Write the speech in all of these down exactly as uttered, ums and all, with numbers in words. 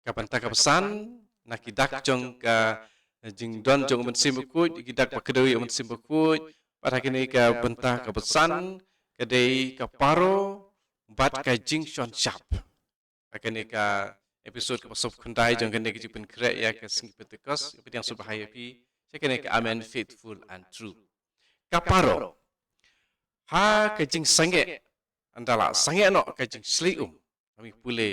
Ka bynta kaba san, na ki dak jong ka jingdon jong u Mynsiem Bakhuid, ki dak ba kdew ïa u Mynsiem Bakhuid, bad ha kane ka bynta kaba san, ka dei ka paro, bad ka jingshon shap. Ha kane ka episode kaba sawphew khyndai jong kane ka jingpynkhreh ïa ka sngi Pentecost, ka pdiang sngewbha ïa phi, sha kane ka Amen, Faithful and True. Ka paro. Ha ka jingsangeh, ynda la sangeh noh ka jingshlei um. Ngin pule,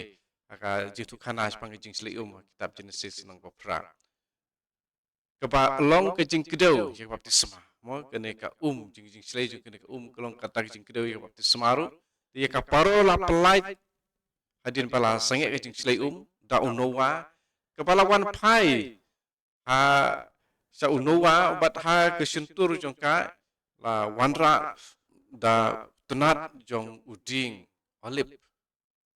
ha ka jingïathuhkhana shaphang ka jingshlei um, ha kitab Genesis lynnong ba phra. Kaba long ka jingkdew ïa ka baptisma. Mo, kane ka um, jing, jingshlei jong kane ka um, ka long kata ka jingkdew ïa ka baptisma ruh. Ïa ka paro la pyllait, hadien ba la sangeh ka jingshlei um, da u Noah, kaba la wan phai, ha, sha u Noah, bad ha ka shyntur jong ka, la wanrah da tnat jong u dieng olib.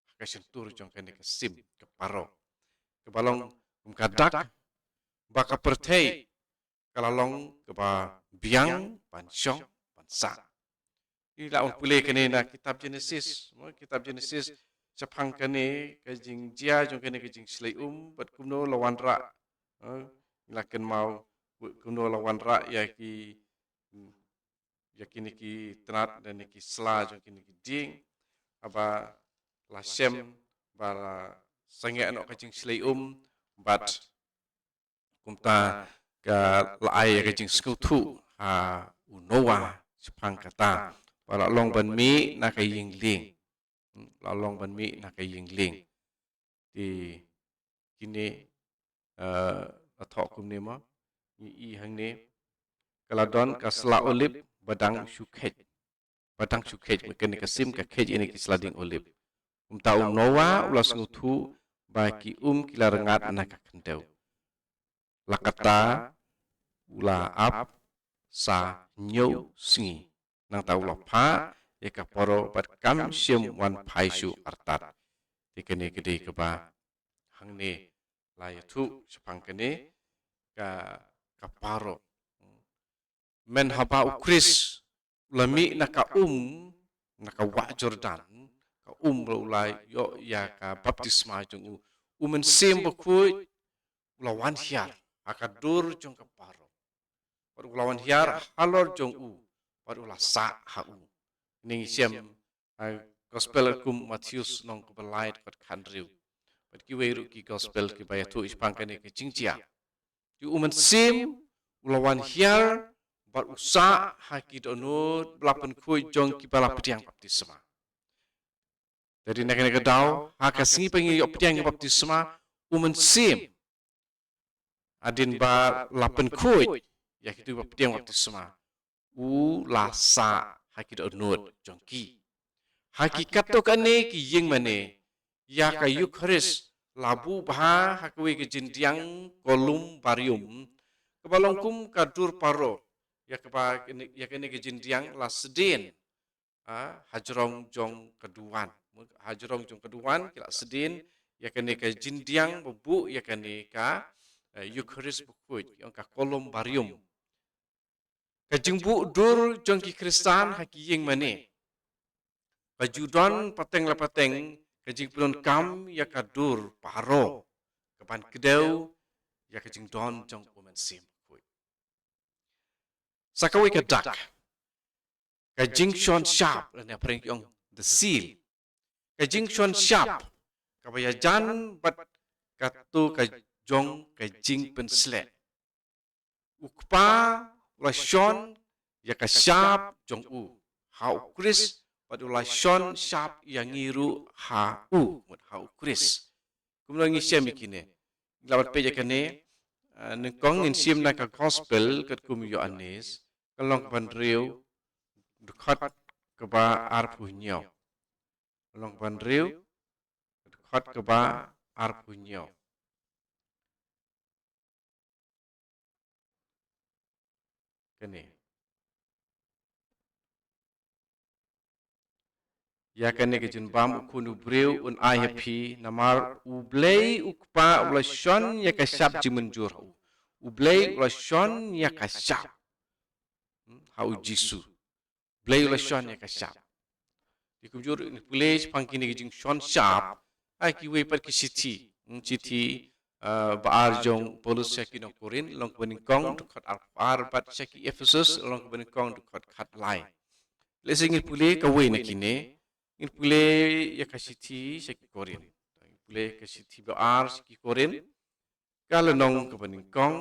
Ha ka shyntur jong kane ka sim, ka paro. Kaba long kum ka dak, ba ka pyrthei, ka la long kaba biang, ban shong, ban sah. Ngi lah ban pule kane na kitab Genesis. Mo, kitab Genesis, shaphang kane ka jingjia jong kane ka jingshlei um, bad kumno la wanrah. Eh, ngi la kynmaw, kumno la wanrah ïa ki, ïa kine ki tnat, da kine ki sla jong kine ki dieng. Haba la shem, ba la sangeh noh ka jingshlei um, bad kumta ka la ai ïa ka jingsngewthuh ha u Noah shaphang kata. Ba la long ban mih na ka ïing lieng. Hmm, la long ban mih na ka ïing lieng. Te kine, eh, la thoh kumne mo. Ngi i hangne. Ka la don ka sla olib ba dang shu kheit. Ba dang shu kheit, mo, kane ka sim ka kheit ïa kine ki sla dieng olib. Kumta u Noah u la sngewthuh ba ki um ki la rngat na ka khyndew. La katta u la ap sa hynñiew sngi. Nangta u la phah ïa ka paro bad kam shym wan phai shuh artat. Te kane ka dei kaba hangne la ïathuh shaphang kane ka, ka paro. Mynhaba u Khrist u la mih na ka um, na ka wah Jordan, ka um ba u la ïoh ïa ka baptisma jong u, u Mynsiem Bakhuid u la wan hiar ha ka dur jong ka paro. Bad u la wan hiar halor jong u, bad u la sah ha u. Ngi shem, ha gospel kum Mathaios lynnong kaba lai dkhot khathynriew. Bad kiwei ruh ki gospel kiba ïathuh shaphang kane ka jingjia. Te u Mynsiem u la wan hiar, bad u sah ha ki dohnud ba la pynkhuid jong kiba la pdiang baptisma. Te dei na kane ka daw, ha ka sngi ba ngi ïoh pdiang baptisma, u Mynsiem, hadien ba la pynkhuid ïa kito ba pdiang baptisma, u la sah ha ki dohnud jong ki. Ha ki katto katne ki ïing mane, ïa ka Eukharist la buh bha ha kawei ka jingdiang columbarium, kaba long kum ka dur paro, ïa kaba, ïa kane ka jingdiang la sdien, ah, hajrong jong ka duwan. Hajrong jong ka duwan ki la sdien ïa kane ka jingdiang ba buh ïa kane ka, eh, Eukharist bakhuid, ïa ka columbarium. Ka jingbuh dur jong ki Khristan ha ki ïing mane, ka ju don pateng la pateng ka jingpyndonkam ïa ka dur paro, kaban kdew ïa ka jingdon jong u Mynsiem Bakhuid. Sa kawei ka dak, ka jingshon shap, lane ha phareng ki ong the seal. Ka jingshon shap kaba ïajan bad kato ka jong ka jingpynsleh. U Kpa u la shon ïa ka shap jong u ha u Khrist, bad u la shon shap ïa ngi ruh ha u, mut ha u Khrist. Kumno ngi shem ïa kine? Ngi lah ban peit ïa kane, eh, nyngkong ngin shim na ka gospel katkum u Ïoannis, ka lynnong kaba hynriew, dkhot kaba arphew hynñiew. Ka lynnong kaba hynriew, dkhot kaba arphew hynñiew. Kane. Ïa kane ka jingbam u Khun u briew un ai ha phi, namar U Blei U Kpa u la shon ïa ka shap jingmynjur ha u. U Blei u la shon ïa ka shap. Hmm, ha u Jisu. Blei u la shon ïa ka shap. Te kumjuh ngi pule shaphang kine ki jingshon shap ha kiwei pat ki shithi. Hmm, shithi, ah, ba ar jong Paulus sha ki nong Korinth, lynnong kaba nyngkong, dkhot arphew ar, bad sha ki Ephesus, lynnong kaba nyngkong, dkhot khatlai. Lehse ngin pule kawei na kine, ngin pule ïa ka shithi sha ki Korinth. Ngin pule ka shithi ba ar sha ki Korinth, ka lynnong kaba nyngkong,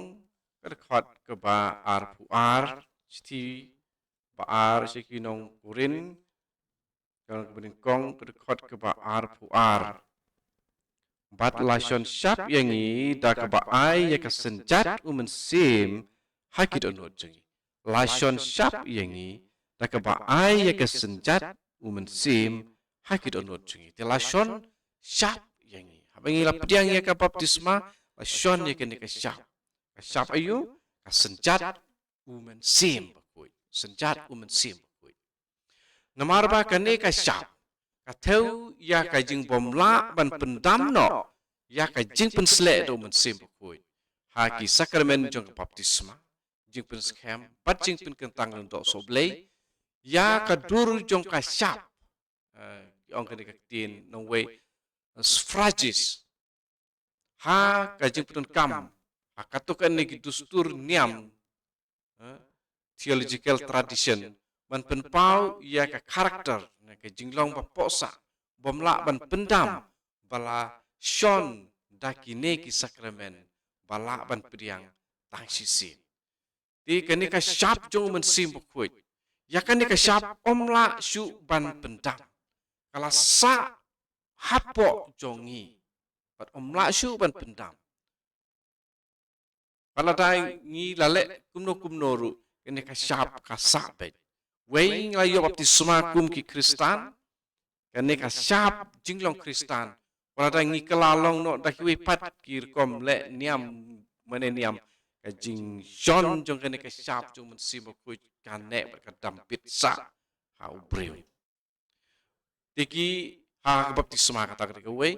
ka dkhot kaba arphew ar, shithi ba ar sha ki nong Korinth, ka lynnong kaba nyngkong, ka dkhot kaba arphew ar. Bad la shon shap ïa ngi da kaba ai ïa ka synjat u mynsiem ha ki dohnud jong ngi. La shon shap ïa ngi da kaba ai ïa ka synjat u mynsiem ha ki dohnud jong ngi. Te la shon shap ïa ngi. Haba ngi la pdiang ïa ka baptisma, la shon ïa kane ka shap. Ka shap aïu? Ka synjat u mynsiem bakhuid. Synjat u mynsiem bakhuid. Namar ba kane ka shap ka thew ïa ka jingbymlah ban pyndam noh ïa ka jingpynsleh da u mynsiem bakhuid ha ki sakramen jong ka baptisma, jingpynskhem bad jingpynkyntang lyngdoh sohblei. Ïa ka dur jong ka shap, eh, ki ong kane ka ktien nongwei, eh, suffrages, ha ka jingpyndonkam ha katto katne ki dustur niam, eh, theological tradition, ban pynpaw ïa ka character, ne ka jinglong ba pohsah, bym lah ban pyndam, ba la shon da kine ki sakramen, ba lah ban pdiang tang shisien. Te kane ka shap jong u mynsiem bakhuid, ïa kane ka shap ym lah shuh ban pyndam. Ka la sah hapoh jong ngi, bad ym lah shuh ban pyndam. Bad lada ngi la leh kumno kumno ruh, kane ka shap ka sah beit. Wei ngi la ïoh baptisma kum ki Khristan, kane ka shap jinglong Khristan, wat lada ngi kylla long noh da kiwei pat ki rukom leh niam mane niam, ka jingshon jong kane ka shap jong u mynsiem bakhuid ka neh bad ka dam bit sah ha u briew. Te ki, ha ka baptisma kata ka dei kawei,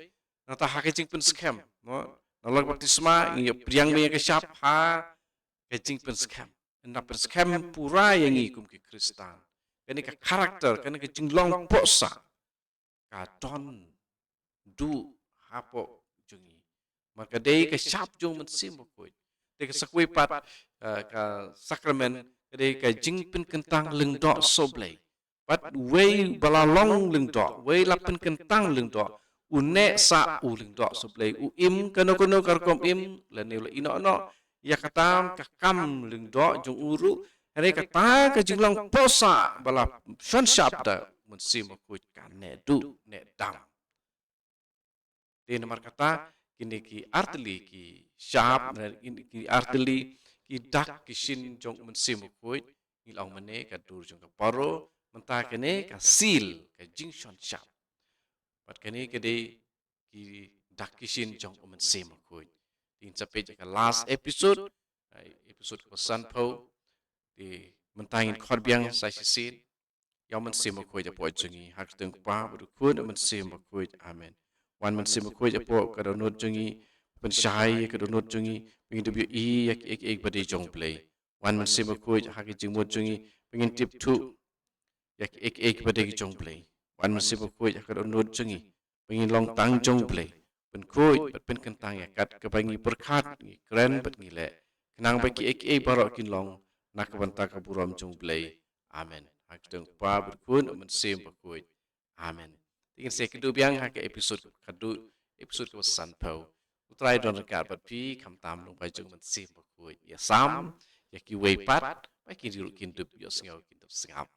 nangta ha ka jingpynskhem, mo? Nalor ka baptisma ngi ïoh pdiang ïa ka shap ha ka jingpynskhem. Ynda pynskhem pura ïa ngi kum ki Khristan, kane ka character, kane ka jinglong pohsah ka don duh hapoh jong ngi. Namar ka dei ka shap jong u mynsiem bakhuid. Te ka sa kawei pat, eh, ka sakramen, ka dei ka jingpynkyntang lyngdoh sohblei. Bad wei ba la long lyngdoh, wei la pynkyntang lyngdoh, u neh sah u lyngdoh sohblei, u im kano kano ka rukom im, lane u la ïeh noh noh ïa kata ka kam lyngdoh jong u ruh, hynrei kata ka jinglong pohsah ba la shon shap da u mynsiem bakhuid ka neh duh neh dam. Te namar kata, kine ki artylli ki shap, ne, ki artylli ki dak ki shin jong u mynsiem bakhuid, ngi la ong mynne ka dur jong ka paro, mynta kane ka seal, ka jingshon shap. Bad kane ka dei ki dak ki shin jong u mynsiem bakhuid. Te ngin sa peit ïa ka last episode, eh, episode kaba sanphew. Te mynta ngin khot biang sa shisien. Ïa u mynsiem bakhuid hapoh jong ngi, ha ka kyrteng u Kpa bad u Khun bad u Mynsiem Bakhuid. Amen. Wan mynsiem bakhuid hapoh ka dohnud jong ngi, pynshai ïa ka dohnud jong ngi, ba ngin dup ïohi ïa kiei kiei ba dei jong U Blei. Wan mynsiem bakhuid ha ka jingmut jong ngi, ba ngin tip thuh ïa kiei kiei ba dei jong U Blei. Wan mynsiem bakhuid ha ka dohnud jong ngi, ba ngin long tang jong U Blei, pynkhuid bad pynkyntang ïa kat kaba ngi pyrkhat, ngi kren bad ngi leh, khnang ba kiei kiei baroh kin long na ka bynta ka burom jong U Blei. Amen. Ha ka kyrteng u Kpa bad u Khun bad u Mynsiem Bakhuid. Amen. Te ngin sa ïakynduh biang ha ka episode kaba khatduh, episode kaba sanphew. U Trai un don ryngkat bad phi, khamtam lyngba jong u Mynsiem Bakhuid. Ïasam ïa kiwei pat, ba kin ruh kin dup ïohsngew, kin dup sngap.